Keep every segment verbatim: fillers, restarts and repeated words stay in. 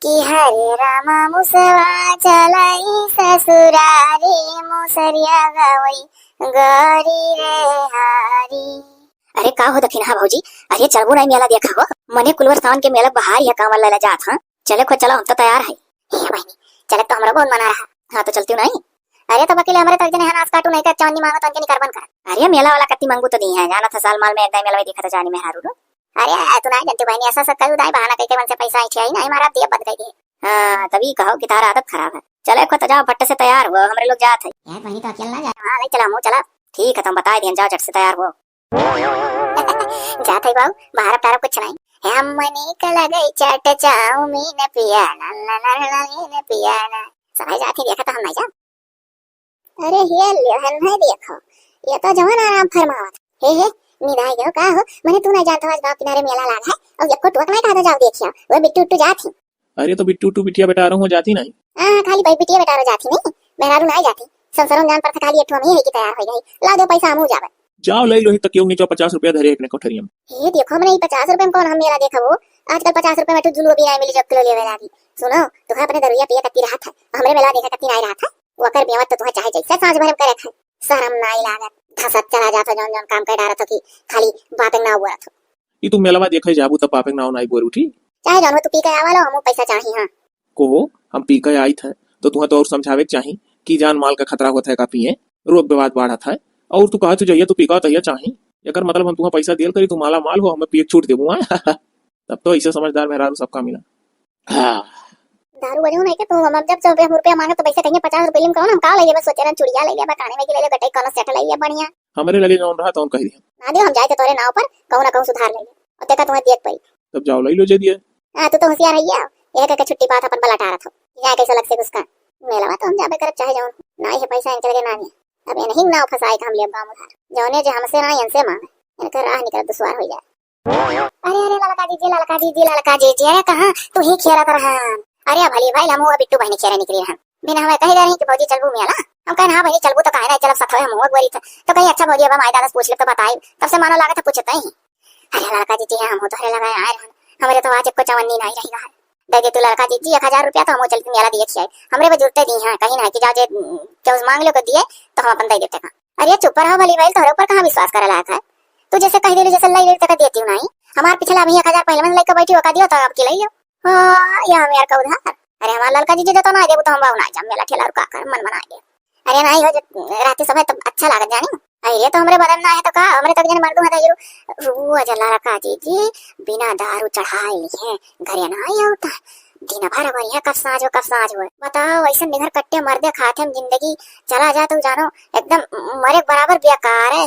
कि हरे रामा मुसवा चलाई ससुरारी, मुसरिया गवई गरी रे हारी। अरे का हो दखिनहा भौजी, अरे चलबू नाई मेला देखा हो? मने कुलवर सावन के मेला बहार या कांवर लेला जात हाँ। चले खो चलो, हम तो तैयार है। हे बहिनी, चले तो हमरो बहुत मना रहा। हाँ तो चलती हूँ नाई। अरे तो वकील हमरे तक जने हनास काटू नहीं कर, चांदी मांगो तो उनके निकर बन कर। अरे मेला वाला कत्ती मांगू तो दी है, जाना था साल माल में एक दाई मेला में देखा था जानी मेहरारू रो। अरे तू नाई जानती बहिनी, ऐसा सब कई उदाई बहाना कई के मन से पैसा ऐठे आई ना, हमारा अब दिया बद गई है। हाँ तभी कहो कि तारा आदत खराब है। चले खो तो जाओ, फट्टे से तैयार हो, हमरे लोग जात है। यार बहिनी तो अकेला ना जाए। हाँ नहीं चला, मुँह चला। ठीक है तुम बताए दियन, जाओ झट से तैयार हो। जात है बाऊ, बाहर अब तारा कुछ नहीं। हम मनी का लगे चाट चाउमीन पियाना, ला, ला, ला, ला, ला, पियाना। सबाई जात ही देखा तो हम नहीं जा। अरे हे ले, हम नहीं देखो। ये तो जवान आराम फरमावत। हे, हे, निदाई गयो का हो? मने तू नहीं जानता आज गांव किनारे मेला लाग है और एको टोक नहीं कहा था जाओ देखिया। वो बिट्टू उट्टू जात ही। अरे तो बिट्टू उट्टू बिटिया बेटा रहो जाती नहीं। हाँ, हाँ, खाली भाई बिटिया बेटा रहो जाती नहीं। मेहरारू नहीं जाती। संसारों में जान पर था खाली एक ठो हम ही है कि तैयार हो गई। ला दो पैसा हमू जावे। जाओ ले लो ही तो क्यों नहीं, जाओ पचास रुपया धरे एक ने कोठरिया में। हे देखो, हमने ई पचास रुपया में कौन हम मेला देखा वो? आजकल पचास रुपया में तो जुलवा भी नहीं मिली, जो किलो लेवे लागी। सुनो, तुहा अपने दरुइया पिया कत्ती रहा था, हमरे मेला देखा कत्ती नहीं रहा था। वकर बेवत तो तुहा चाहे जैसे सांझ भरे में करे खाए, शर्म नहीं लागत। धसत चला जात हो, जौन जौन काम कर डारत हो कि खाली बात ना बोलत हो। ई तू मेलवा देखे जाबू त पापे के नाव नाई बोल उठी। चाहे जौन हो तू पी के आवा लो, हमू पैसा चाही, हाँ। को हो, हम पी के आइत है, तो तुहा तो और समझावे के चाही कि जान माल का खतरा होत है का पिए, रोग विवाद बाढ़त है, और तू कहा तू जइया तू पी के तहिया चाही। एकर मतलब हम तुहा पैसा दियल करी, तू माला माल हो, हमें पिए के छूट देबू, हाँ? तब तो ऐसे समझदार मेहरारू सबका मिला। हाँ। दारू बजाऊ नहीं के तू, हम जब से रुपया मांगे तो पैसा कहिए पचास रुपये में कहो ना, हम का ले लेबे, सोचे ना चुड़िया ले लेबे, काने में की ले ले, गटई कौनो सेट ले ले बढ़िया। हमरे लगे जौन रहा तौन कह दिया। ना दियो, हम जाए तो तोरे नाव पर कहूँ ना कहूँ सुधार ले ले। और देखा तुम्हें दिए के पड़ी। तब जाओ, लई लो जे दिए। हाँ, तू तो होशियार है, यह कह के छुट्टी बात अपन बला टारत हो। जाए कैसे लग से घुसका। मेलवा तो हम जाबे करब चाहे जौन। ना ही पैसा इनके लगे ना है। अब इन्हीं नाव फंसाए के हम लेब बाम उधार। जौने जे हमसे ना इनसे मांगे। इनका राह निकल दुश्वार हो जाए। अरे, अरे, ललका जीजी, ललका जीजी, ललका जीजी, अरे कहाँ तू ही खेरत रहन? अरे भली भाई, हम वो बिट्टू बहिनी खेरे निकली रहन। बिना हमें कही दे रही कि भौजी चलबू मेला। हम कहन, "हाँ बहिनी चलबू तो काहे नहीं चलब, सथवे हम हुआ गोरी थे।" तो कही, "अच्छा भौजी अब हम आई दादा से पूछ ले तो बताई।" तब से मानो लागत है पूछते ही। अरे ललका जीजी, हम तोहरे लगे आए रहन, हमरे तो आज एको चवन्नी नहीं रही रहा है। दे दे तू ललका जीजी एक हजार रुपया तो हम चलती मेला दिए छिए। हमरे पे जुरते दी हैं, कहीं ना कि जाओ जे, उम, केहू से मांग लो को दिए तो हम अपन दे देते हैं। अरे चुप रहो भली भाई, तोहरे ऊपर कहाँ विश्वास करे लायक है? तू जैसे कह देलू जैसे लई लेते का देती हूँ नहीं। हमार पिछला अभी एक हजार पहले में लइका बैठी ओका दियो तो अब की लई लो। हाँ, या हम यार का उधार। अरे हमार ललका जीजी जो तो ना देबू तो हम बाबू ना जाम मेला ठेला और का कर मन मना गया। अरे नहीं हो जो राती समय तो अच्छा लागत जानी। अरे तो हमरे बदन ना है तो का, हमरे तक जन मर्दू है तो ये रू अजला ललका जीजी बिना दारू चढ़ाए लिए घरे ना आई होता। दिन भर बढ़िया कब साँझ हो, कब साँझ हो। बताओ ऐसे निधर कट्टे मर्दे खाते हम जिंदगी चला जाए तो जानो एकदम मरे के बराबर बेकार है।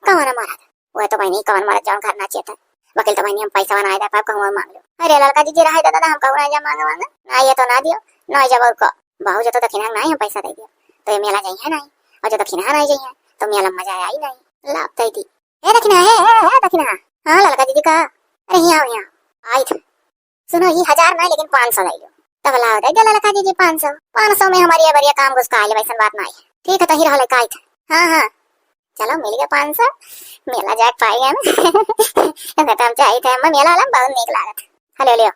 कौन मरद? वह तो बहिनी कवन मरद जौन घर ना चेता। वकील तो बहिनी हम पैसा बनाए दे पाप कहूँ मांग लो। अरे ललका जीजी रहे दादा हम कहूँ ना जा मांगे मांगे। ना ये तो ना दियो, ना जब और को। बाहू जो तो दखिना नहीं हम पैसा दे दियो। तो ये मेला जाई है नहीं। और जो दखिना नहीं जाई है, तो मेला में मजा आई नहीं। लाभ दे दी। ए दखिना, ए, ए, ए दखिना। हाँ ललका जीजी का। अरे यहाँ आओ, यहाँ। आई था। सुनो, ये हजार नहीं, लेकिन पाँच सौ ले लो। तब लाओ दे गया ललका जीजी पाँच सौ। पाँच सौ में हमारी ये बढ़िया काम घुसका ले, वैसन बात नहीं है। ठीक है, तो ही रहो ललका आई था। हाँ, हाँ। चलो, मिल गया पाँच सौ। मेला जाके पाई हम। कहता हम चाहिए थे, हम मेला वाला बहुत नीक लागत। हेलो, लियो।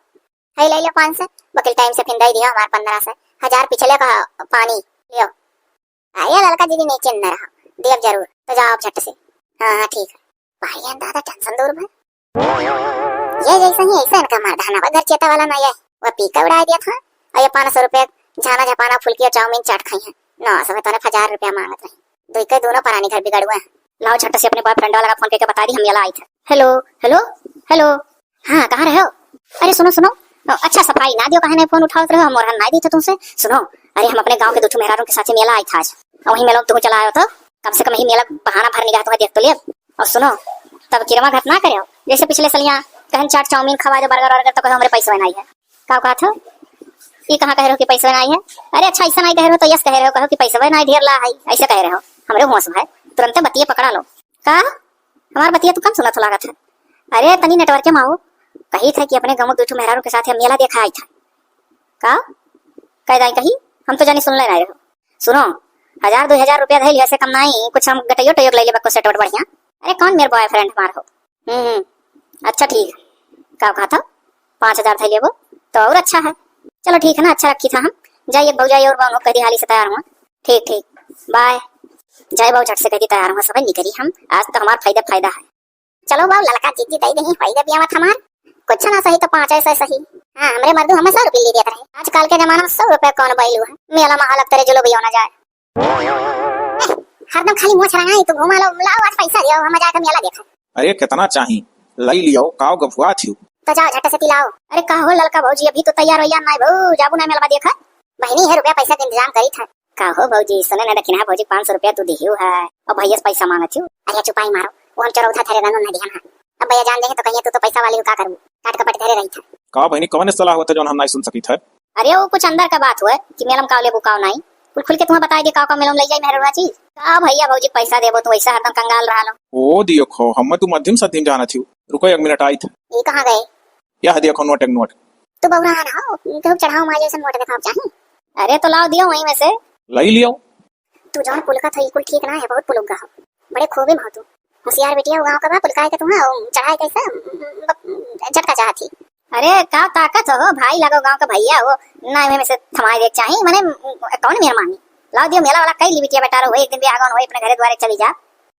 है, ले लियो पाँच सौ। वकील टाइम से फिर दे दिया हमारे पन्द्रह सौ। हजार पिछले का पानी। लियो। आइए ललका दीदी, नीचे न रहा, देव जरूर, तो जाओ आप झट से। हाँ, हाँ, ठीक है। भाई, हम दादा टेंशन दूर भर। ये जैसा ही ऐसा इनका मर्दाना बा, घर चेता वाला ना ये। वो पी के उड़ा दिया था, और ये पाँच सौ रुपया झाना झपाना फुल्की और चाउमीन चाट खाई है। नौ सौ में तो उन्हें हजार रुपया मांगत रही। दो के दोनों परानी घर बिगड़ुआ है। लाओ झट से अपने बॉयफ्रेंड वाला का फोन करके बता दी, हम मेला आई थे। हेलो, हेलो, हेलो। हाँ, कहाँ रहे हो? अरे सुनो, सुनो। अ, अच्छा, सफाई ना दियो, काहे नहीं फोन उठावत रहे हो? हम ओरहन ना दी थे तुमसे। सुनो, अरे हम अपने गांव के दो ठो मेहरारू के साथे मेला आई था आज। और वहीं मेला में तुम चला आयो तो कम से कम यही मेला बहाना भर निगाह तुम्हें देख तो लिया। और सुनो, तब किरमा घट ना करे हो। जैसे पिछले सलिया कहन चाट चाउमीन खवा दे, बर्गर वर्गर, तो कहो हमरे पैसे नहीं है। का कहत हो? ई कहाँ कह रहे हो कि पैसे नहीं है? अरे अच्छा, ऐसा नहीं कह रहे हो तो यस कह रहे हो, कहो कि पैसे नहीं ढेर ला है, ऐसे कह रहे हो। हमरे होश में है, तुरंते बतिये पकड़ा लो। का? हमार बतिया तू कम सुनत हो लागत है। अरे तनी नेटवर्क में आओ। कही था कि अपने गाँव दो ठो मेहरारू के साथ हम मेला देखा आई था। का? कह दाई कही? हम तो जानी सुन ले रहे हो। सुनो, हजार दो हजार रुपया धैल है, से कम नहीं, कुछ हम गटैयो टैयो ले लेबा को सेट वेट बढ़िया। अरे कौन मेरे बॉयफ्रेंड हमार हो? हम्म, हम्म, अच्छा ठीक है। का कहा था? पाँच हजार धैल लेबो तो और अच्छा है। चलो ठीक है ना, अच्छा रखी था हम। जाइए भौजाई और बहन कह दी हाली से तैयार हुआ। ठीक, ठीक, बाय। जाए बाबू झट से कह दी तैयार हुआ, सब निकली हम, आज तो हमार फायदा फायदा है। चलो बाबू ललका जीजी दे दही फायदा बियावत हमार। कुछ ना सही तो पाँच ऐसा सही। हाँ, हमरे मर्दू हमें सौ रुपये ले देत रहे, आजकल के जमाना में सौ रुपये कौन बैलू है, मेला में हालत तेरे जुलो भी ना जाए। हरदम खाली मुँह छड़ाई तू घूमा लो, लाओ आज पैसा दियो, हम जाए मेला देखा। अरे कितना चाही, लई लियो, काव गफुआ थियो। तो जाओ झट से ती लाओ। अरे का हो ललका भौजी, अभी तो तैयार वैयार नाई भौ, जाबू ना मेलवा देखा। बहिनी है रुपया पैसा के इंतजाम करी था। का हो भौजी, सुने ना दखिना भौजी पाँच सौ रुपया तू दिहियो है और भैया से पैसा मांगत थियो। अरे चुपाई मारो, वो हम चोरौधा थरे रहनु ना दिहन है। अब भैया जान देहे तो कहिए तू तो पैसा वाली हो, का करू, काट कपट धरे रही था। का बहिनी, कवन सलाह होता जौन हम नाई सुन सकी था? अरे वो कुछ अंदर का बात हुआ कि मेलम काव लेबू काव नाई, कुल खुल के तुम्हें बताई दे काव काव मेलम ले जाई मेहरवा चीज। का भैया भौजी पैसा देबो तू वैसा हरदम कंगाल रहा लो। ओ दियो खो, हम तू मध्यम सध्यम जाना थियो। रुको एक मिनट आई था। ये कहाँ गए? यह देखो नोट, एक नोट। तू बौरा ना हो, केहू चढ़ाओ माजे से नोट देखाओ चाही। अरे तो लाओ दियो वहीं में से। लई लियो। तू जौन पुलका था, ई कुल ठीक ना है, बहुत पुलुग्गा हो। बड़े खोबे में हो तू। होशियार बेटिया हो गाँव का बा, पुलकाए के तू है, और चढ़ाए कैसे, झटका चाहत ही। अरे का ताकत हो, भाई लागो गाँव का भैया हो, ना में से थमाए देख चाही, मने कौन मेहरबानी। लाओ दियो मेला वाला कई ली बिटिया बेटा रहो, एक दिन भी आगन हो अपने घरे द्वारे चली जा।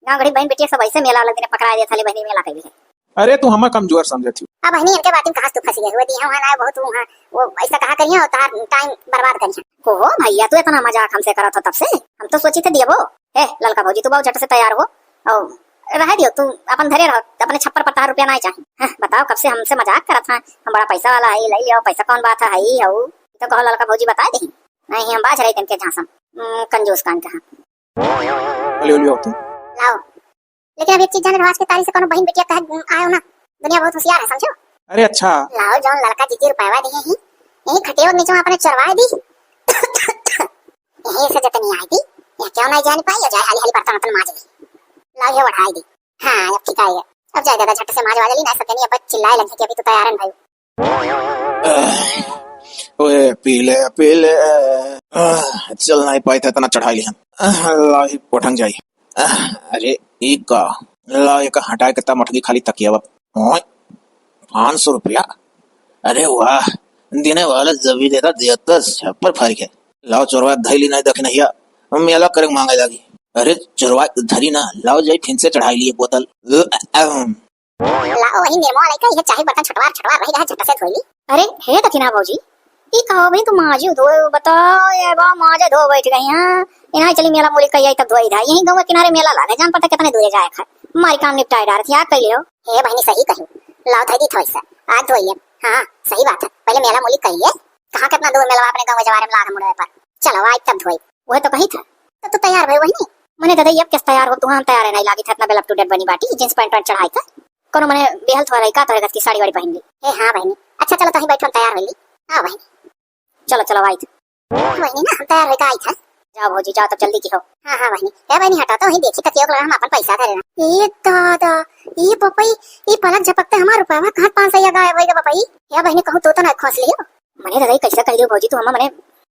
गाँव गढ़ी बहन बिटिया सब ऐसे मेला वाला दिन पकड़ा देत हले बहनी मेला कैली है। अरे तू हमें कमजोर समझत ही। अब बहनी इनके बात में कहाँ तू फंसी गई हुआ, दिया हुआ ना बहुत हुआ, वो ऐसा कहा करिए और तार टाइम बर्बाद करिए। को हो भैया, तू इतना मजाक हमसे करत हो तब से, हम तो सोची थे दियबो। ए ललका भौजी, तू बहुत झट से तैयार हो और रह दियो, तू अपन धरे रहो, अपने छप्पर पर तार रुपया ना चाही। हाँ, बताओ कब से हमसे मजाक करत है, हम बड़ा पैसा वाला है, ले लियो पैसा कौन बात है, है ही हऊ। तो कहो ललका भौजी बता दे, नहीं हम बाज रही तनके झांसम, हम्म, कंजूस कान कहा। लियो, लियो तू। लाओ। लेकिन अब एक चीज जाने रहो, आज के तारीख से कोनो बहिन बेटिया कहे आयो ना, दुनिया बहुत होशियार है, समझो। अरे अच्छा। लाओ, जौन लड़का जीजी रुपया दिए ही, यही खटिया और नीचे अपने चरवाए दी। यही से जतनी आई दी, यह क्यों नहीं जान पाई, जाए हाली हाली बर्तन वर्तन माज ली। लाओ, ये उठाई दी। हाँ, अब ठीक आई है। अब जाए दादा, झट से माज वाज ली, ना सकेनी अब चिल्लाए लगी कि अभी तो तैयार है भाई। ओए, पी ले, पी ले। आह, चल नहीं पाई था, इतना चढ़ाई लिहन। आह, ला, ही पटंग जाई। आह, अरे, ई का? ला, एक हटाए के तब मटकी खाली तकिया बा। ओए, पाँच सौ रुपया? अरे वाह, देने वाला जब भी देता, देता छप्पर फाड़ के। लाओ, चोरवा धैली नहीं दखिनहिया, मेला करे मांगे लागी। अरे, चोरवा धरी ना, लाओ जाई फिन से चढ़ाई लिए बोतल। अहम। लाओ वही निरमा लइका, इहे चाही बर्तन छटवार छटवार रह गया, झट से धोई ली। अरे हे दखिना भौजी, ई कहो भाई तू माजी धो, बताओ ये बा माजे धो बैठ गई हैं। इन्हें चली मेला मूली कही आई तब धोई धा, यही गाँव के किनारे मेला लागे, जान पड़ता कितने दूर जाए खाए। मारी काम निपटाए डार थी, आग कैले हो। हे बहनी सही कही, लाओ धोई दी थोड़ी सा, आज धोई ले। हाँ सही बात है, पहले मेला मूली कही ले, कहाँ कितना दूर मेला अपने गाँव जवारे में लाग मुड़े पर। चलो आई तब धोई। वह तो कही था। तो तू तैयार भई वही? मने दादा, अब कैसे तैयार हो तू? हम तैयार है नहीं लागी था, इतना बेल up to date बनी बाटी, jeans pant pant चढ़ाई था। कोनो मने बेहल थोड़ा रही का तोरे गत की साड़ी वाड़ी पहन ली। ए हाँ बहनी, अच्छा चलो तो ही बैठो, हम तैयार होली। हाँ बहनी। चलो चलो आई था। बहनी ना हम तैयार होई का आई था। जाओ भौजी जाओ, तब जल्दी की हो। हाँ हाँ बहनी। ए बहनी हटा तो वही देखी तकियो लगा हम अपन पैसा धरे ना। ए दादा, ए बपई, ए पलक झपकते हमार रुपया कहाँ पाँच सौ गायब होई रे बपई। ए बहनी कहूँ तू तो ना खोस लियो। मने दादा, ई कैसे कह दियो भौजी तू हमें, मने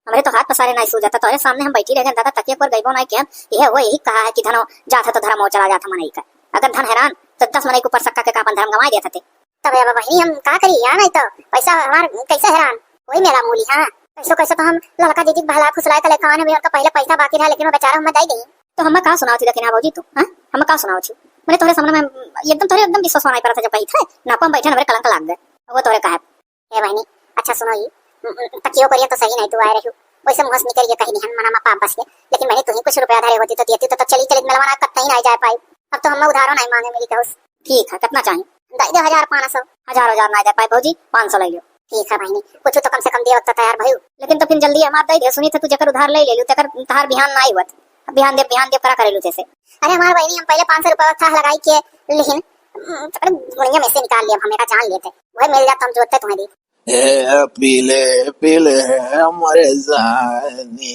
हमरे तो हाथ पसारे नाई सूझ जाता, तोरे सामने हम बैठी रह गए दादा, तकिया पर गइबो नाई किया। यह वो यही कहा है कि धनो जात है तो धर्म हो चला जात है मनई का। अगर धन हैरान तो दस मनई के ऊपर सक्का के का अपन धर्म गंवाई देत हते। तब अब बहिनी हम का करी, या नहीं तो पैसा हमार कैसे हैरान? वही मेला मूली, हाँ। कैसो कैसो तो हम ललका दीदी के बहला फुसलाए तले कान में उनका पहले पैसा बाकी रहा, लेकिन वो बेचारा हमें दे दी। तो हमें का सुनाओ थी दखिना भौजी तू, हाँ? हमें का सुनाओ थी? मने तोरे सामने में एकदम, तोरे एकदम विश्वास नहीं पड़ा था, जब कही थे ना, हम बैठे ना, मेरे कलंक लाग गए। वो तोरे कहा। ए बहनी, अच्छा सुनो ई, उम, उम, तकियो करिया तो सही नहीं तू आए रही। वैसे मुँह से निकल के कही नहीं, मना मा पाप बस के। लेकिन बहनी, तू ही कुछ रुपया धरे होती तो देती तो, तो चली चली मेलवा ना, कत्ता ही नहीं जाए पाई। अब तो हम उधारो नहीं मांगे, मेरी कहूस। ठीक है, कितना चाहिए? दे दे हजार पाँच सौ। हजार, हजार नहीं दे पाए भौजी, पाँच सौ ले लो। ठीक है बहनी, कुछ तो कम से कम दे वक्त तैयार भयू। लेकिन तो फिर जल्दी हमार दे दे, सुनी थे तू जेकर उधार ले ले लू, तेकर तहार बिहान नहीं हुआ। बिहान देव, बिहान देव करा करे लू जैसे। अरे हमार बहनी, हम पहले पाँच सौ रुपया था लगाई के लिहिन, उम, अरे गुड़िया में से निकाल लिया, हम एका जान लेते, वह मिल जाता हम जोतते तुम्हें दी। ए, पीले, पीले, मरे जानी।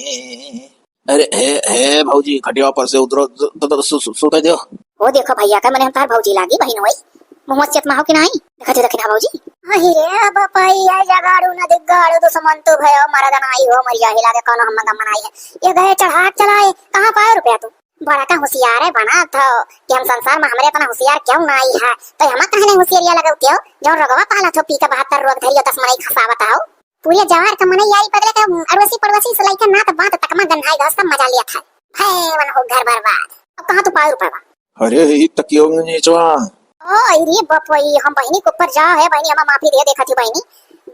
अरे, हे, हे, भौजी, खटिया पर से उतरो, तो, तो, तो सु-, सु-, सुते दो। वो देखो भैया का, मने हम तार भौजी लागी, बहिन होई। मुँह से चेत माहो कि नहीं? देखा दे, देखी ना भौजी। अहि रे, बापा, ये जगाड़ू न दिगाड़ू, दुश्मन तू भयो, मरद नाई हो, मरिया हिला के कौनो हम गम मनाई है। ये गए चढ़ा चलाए, कहाँ पाए रुपया तू? बड़ा का होशियार है बना थो कि हम संसार में हमरे इतना होशियार क्यों ना आई है, तो हम कहने होशियारिया लगौते हो, जो रोगवा पाला थो पी के बहत्तर रोग धरियो दस मनई खसावत हो। पूरे जवार का मनई आई बगले के अड़ोसी पड़ोसी से लइके नात बात तक मा गन्हाई गवा, सब मजा लिया था। हे मन हो घर बर्बाद। अब कहाँ तू पाए रुपया? अरे, ई तकियो निचवा। ओ, अरे बाप रे, हम बहिनी के ऊपर जा है, बहिनी, हमें माफी दे, देखा थी बहिनी।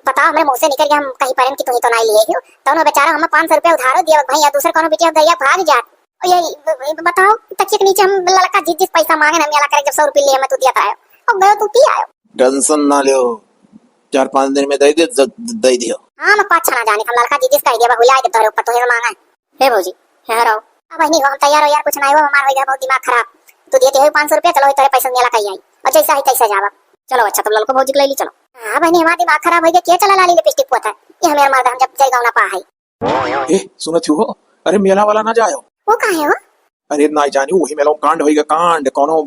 बताओ, हमरे मुँह से निकल गया, हम कहीं परन कि तू ही तो नाहीं लिए हो। तउनो बेचारा हमें पाँच सौ रुपया उधारो दिया, भइया, दूसर कउनो बिटिया गइया भाग जात। ओ, ये, ब-, ब-, बताओ, तकिया के नीचे हम ललका जिस, जिस पैसा माँगे ना, मेला करे, जब सौ रुपया लिए, हमें तू दिया था, अब गयो तू पी आयो। Tension ना लियो, चार पाँच दिन में दे दे, द-, द-, दे दियो। हाँ, मैं पाँच छना जाने, हम ललका जिस, जिस कह दिया, बा, हुला दे तोहरे ऊपर, तू ही माँगे। हे भौजी, हेहर आओ। अब बहिनी हो, हम तैयार हो यार, कुछ नाहीं हो, हमार होइ गया बहुत दिमाग खराब। तू दिए ते हो पाँच सौ रुपया, चलो, तोहरे पैसा मेला कही आई। और जैसा है तैसा जावा। चलो अच्छा, तुम ललको भौजी के ले ली, चलो। हाँ बहिनी, हमार दिमाग खराब होइ गया, के चला लाली लिपस्टिक पोता? ये हमार मर्द, हम जब जाए गाँव ना पा है। ए, सुनत हो? अरे मेला वाला ना जायो। वो काहे हो? अरे नाहीं जानी, वही मेला में कांड होइगा, कांड। कउनो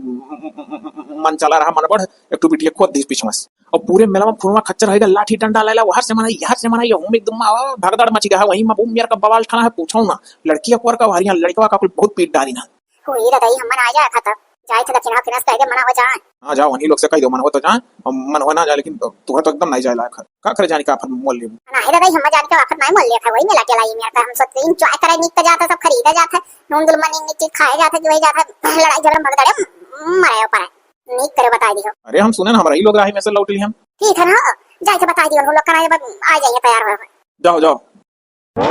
मन चला रहा, मन बढ़, एक ठो बिटिया खोद दिस पीछे से। और पूरे मेला में फुलवा खच्चर होइगा, लाठी डंडा लैला, वहर से मनाई, यहर से मनाई, हम एकदम आवा, भगदड़ मच गया है, वही में बूम मेर का बवाल ठाना है, पूछो ना। लड़किया पर का हरिया, लड़कवा का कुल बहुत पीट डारी ना। कोई रदई हम मना जाए खतम, जाए थे दक्षिणा किनस कह दे मना हो जाए। हाँ जाओ, उन्हीं लोग से कह दो, मन हो तो जाए, और मन हो ना जाए, लेकिन तू तो एकदम नाहीं जाए लायक है। का करे जानी का आफत मोल लेबू? नाहीं दादा, हम जानी का आफत नाहीं मोल लेत है, वही मेला के लाई मेरा हम सोचते enjoy करे, निक जात है, सब खरीदे जात है, नून गुलमा निक निक चीज खाए जात है, जो है जात है, लड़ाई झगड़ा भगदड़े मरे ऊपर है। निक करे बताई दियो। अरे हम सुने ना, हमरा ही लोग राही में से लौट ली हम। ठीक है ना, जाए के बताई दियो, हम लोग का ना ये बात आ जाइए तैयार हो। जाओ, जाओ।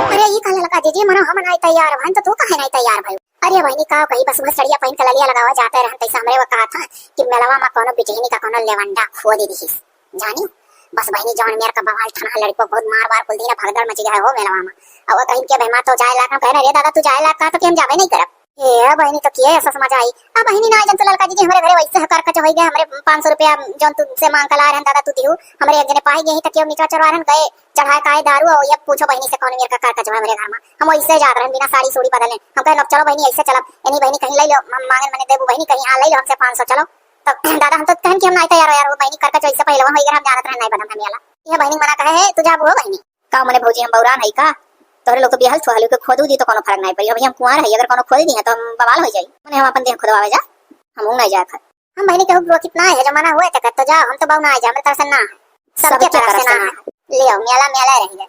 अरे ई का ललका जीजी, मनो हम नाहीं तैयार भन, तो तू काहे नाहीं तैयार भई? अरे बहिनी का कही, बस वह सड़िया पहिन के ललिया लगावा जाते रहन, तैसे हमरे वो कहा था कि मेलवा में कउनो बिटिहनी का कउनो लेवंडा खोद दिहिस। जानी, बस बहिनी जौन मेर का बवाल ठना लड़को बहुत मार वार कुल दिन भगदड़ मच गया है हो मेलवा में। अब वो कहीं के बेमार तो जाए लाग, हम कहे ना, "रे दादा तू जाए लाग कहा तो कि हम जाबे नाहीं करब।" ए बहिनी तो किए ऐसा समझ आई। अब बहिनी ना आई जन तो ललका जीजी हमरे घरे वैसे हकार कच होइ गए, हमरे पाँच सौ रुपया जौन तू से माँग के लाए रहन दादा तू दिहू, हमरे एक जने पाई गए ही तकियो निचवा चोरवा रहन गए चढ़ाए काए दारू, और ये पूछो बहिनी से कौन मेर का कार कचवा हमरे घर में। हम वैसे जात रहन बिना साड़ी सूड़ी बदले। हम कहे, "लोग चलो बहिनी, ऐसे चलब।" यानी बहिनी कहीं ले लो, हम मांगन मने देबू बहिनी, कहीं हाँ ले लो हमसे पाँच सौ, चलो। तब दादा हम तो कहन कि हम नाहीं तैयार हो यार, वो बहिनी कर कच वैसे पहले हम वही घर हम जानत रहन नाहीं बदम हमें आला। ये बहिनी मना कहे है, "तू जाबू हो बहिनी।" का मने भौजी हम बौरान है का? तोहरे लोग तो बियाहल छुहालू के खोदू दी तो कौनो फर्क नाहीं पड़ी। अभी हम कुंवार है, अगर कौनो खोद दी है तो हम बवाल हो जाई। मने हम अपन देह खुदवावे जा, हम हूँ नाहीं जाए खर। हम बहिनी केहू रोकित ना है, जो मना हुए तो कहत तो जाओ, हम तो बहू ना आ जा, हमरे तरफ से ना है। सबके सबके तरफ तरफ से से ना ना है। ले आओ, मेला मेला रह जाए।